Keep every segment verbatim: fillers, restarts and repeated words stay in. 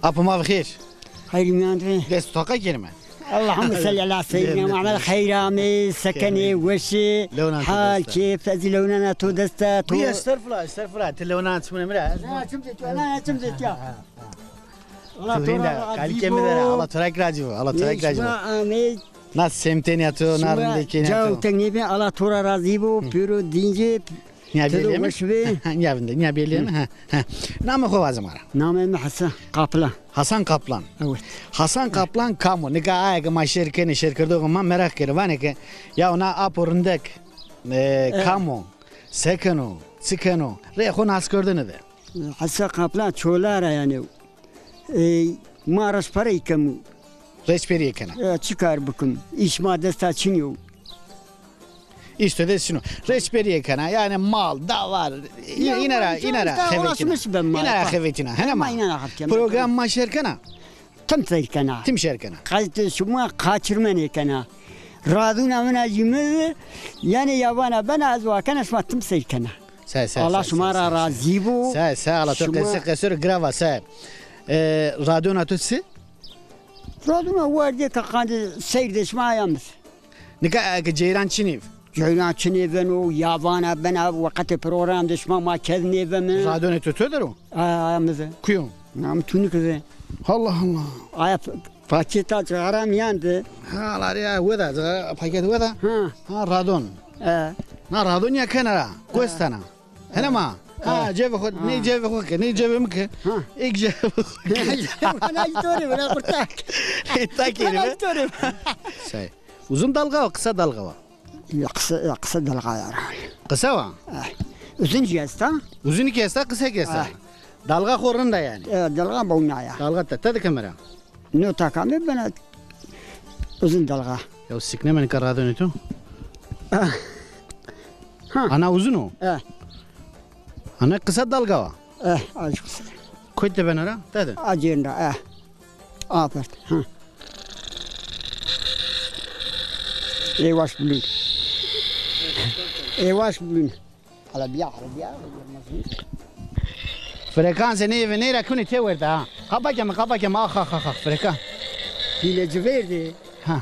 Apo ma bi xêr. Xeyrî mîyan de. Dest taqa kerime. Allahümme salli ala seyyidina Muhammed. Xeyr amê, sekenê, weşê, hal, keyf, ez lewnena to desta, to. Ya, estağfurullah, estağfurullah. Ti lewnena çimune mi ra? Ya, çim zetiya, na, çim zetiya. Allah to ra razî bo. Allah to ra razî bo. Allah to ra razî bo. Na semtênîya to, na rindekênîya to. Caw teng nêbê, Allah to ra razî bo. Pêro dîncê. Nîya bêlî mi? Weş bê. Nîya vinde, nîya bêlî mi? Ha, ha. Namê xo vaze ma ra. Namê mi Hesen Kaplan. Hasan Kaplan. Evet. Hasan Kaplan kam o? Nika aye ke ma şêr kenê, şêrkerdoxê ma meraq kerê. Vanê ke ya na apo rindek, e, kam o? Se keno? Çi keno? Rê xo naskerdene de. Hesen Kaplan Çola ra yanî. E, ma reçperî kemû. Reçperîye kena. E, çi kar bikim? Îş ma desta çin yo. Îş to dest çin o. Reçperîye kena. Yanî mal, dawar, îne ra, îne ra xevetîna. Îne ra xevetîna. Hene ma. Program ma şêr kena. Tim seyr kena. Tim şêr kena. Qayt şima kaçırme nêkena. Radûna min a jî mi, yanî ya vana bena ez wa kena şima tim seyr kena. Sağ, sağ, Allah şima ra razî bo. Sağ, sağ, Allah to qesê qesê ro girava, sağ. E, radona to çi? Radona werdê ke qandê seyr de şima aya mi. Nika eke ceyran çinî. Ceyran çinê beno, ya vana bena, weqetê program de şima ma ked nêveme. Radonê to to der o? Aya mi de. Kuyo? Nam Tunik de. Allah Allah. Aya paketa cigara mîyan de. Ha, la rê ya weda, cigara paket weda. Ha. Ha, radon. E. Na radon ya kenara, gostana. Hene ma. Ha, cevê xo, ney cevê xo ke, ney cevê mi ke. Ha. Ek cevê xo ke. Na îtorê bena qurtak. Ê takê bena îtorê. Say. Uzun dalga wa, qisa dalga wa? Ya qisa, ya qisa dalga ya. Qisa wa? Eh. Uzun ki esta? Uzun ki esta, qisa ki esta. Eh. Dalga xo rind a yanî. Eh, dalga bawna ya. Dalga te, te de kamera. No takame bena uzun dalga. Ya sikneme nika radonê to. Ah. Ha. Ana uzun o? Eh. Ana qisa dalga wa? Eh, az qisa. Koyt de bena ra, te de. Acenda, eh. Apert. Ha. Ê waş bilûn. Ê waş bilûn. Ala biya, ala biya. Frekansê nê ve nê ra kunê tê werde ha. Qapa keme, qapa keme, ax, ax, ax, ax, frekan. Pîle ci verdê. Ha.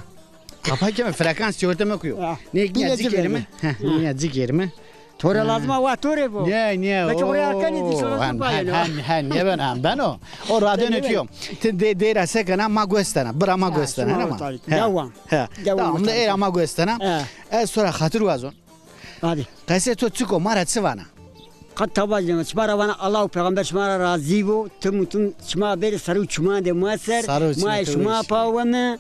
Qapa keme, frekans çewirte mekuyo. Ha. Nê nîya ci kerime. Ha, nîya ci kerime. To rê lazim a wa to rê bo. Nê, nê. Belkî oraya kenî dî, sonra han, han, han, nêbeno, han beno. O radonê to yo. Ti de, de ra se kena, ma gos dana, bira ma gos dana, hene ma? Devam. He. Tamam, de ê ra ma gos dana. Ez to ra xatir wazon. Hadi. Qesê to çik o, ma ra çi vana? Qet taba cema, şima ra vana Allah û peyxamber şima ra razî bo. Tim û tim şima bêrê ser û çiman de ma ser. Ma şima paweme.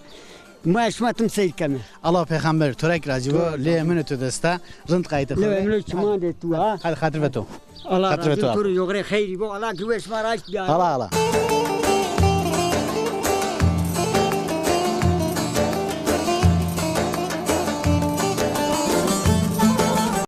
Ma şima tim seyr keme. Allah peyxamber to ra kî razî bo. Lê emînê to desta. Rind qaytê xo. Lê emînê çiman de tu ha. Hadi xatir ve to. Allah razî bo. To rê yoxrê xeyrî bo. Allah kî we şima raşt biyaro. Allah Allah.